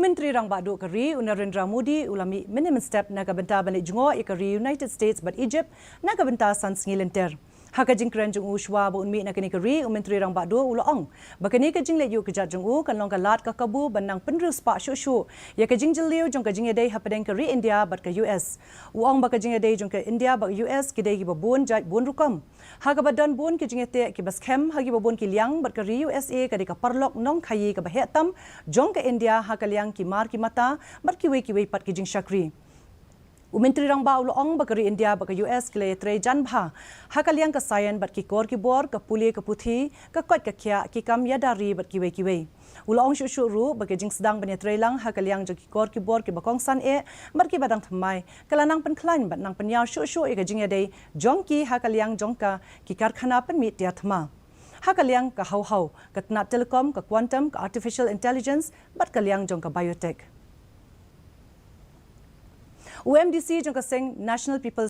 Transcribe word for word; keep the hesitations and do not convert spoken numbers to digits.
Myntri Rangbah Duh ka ri u Narendra Modi u la mih mynne mynstep na ka bynta ban leit jngoh ïa ka ri United States bad Egypt na ka bynta san sngi lynter. Ha ka jingkren jong u shuwa ba un mih na kane ka ri, u Myntri Rangbah Duh u la ong ba kane ka jingleit ïuh kjat jong u kan long ka lad ka kabu ban nang pynriewspah shuh shuh ïa ka jingjylliew jong ka jingïadei hapdeng ka ri India bad ka U S. U ong ba ka jingïadei jong ka India bad U S ki dei kiba bun jait bun rukom, ha kaba don bun ki jingïateh kiba skhem ha kiba bun ki liang, bad ka ri U S A ka dei ka paralok nongkhaïi kaba heh tam jong ka India ha ka liang ki mar ki mata bad kiwei kiwei pat ki jingshakri. U Myntri Rangbah u la ong ba ka ri India bad ka U S ki la ïatrei jan bha ha ka liang ka science bad ki kor ki bor, ka pule ka puthi, ka koit ka khiah, ki kam ïada ri bad kiwei kiwei. U la ong shuh shuh ruh ba ka jingsdang ban ïatrei lang ha ka liang jong ki kor ki bor kiba kongsan eh bad kiba dang thymmai ka la nang pynkhlaiñ bad nang pynïaw shuh shuh ïa ka jingïadei jong ki ha ka liang jong ka ki karkhana pynmih tiar thma, ha ka liang ka haw haw, ka tnat telecom, ka quantum, ka artificial intelligence bad ka liang jong ka biotech. U M D C jong ka seng National People's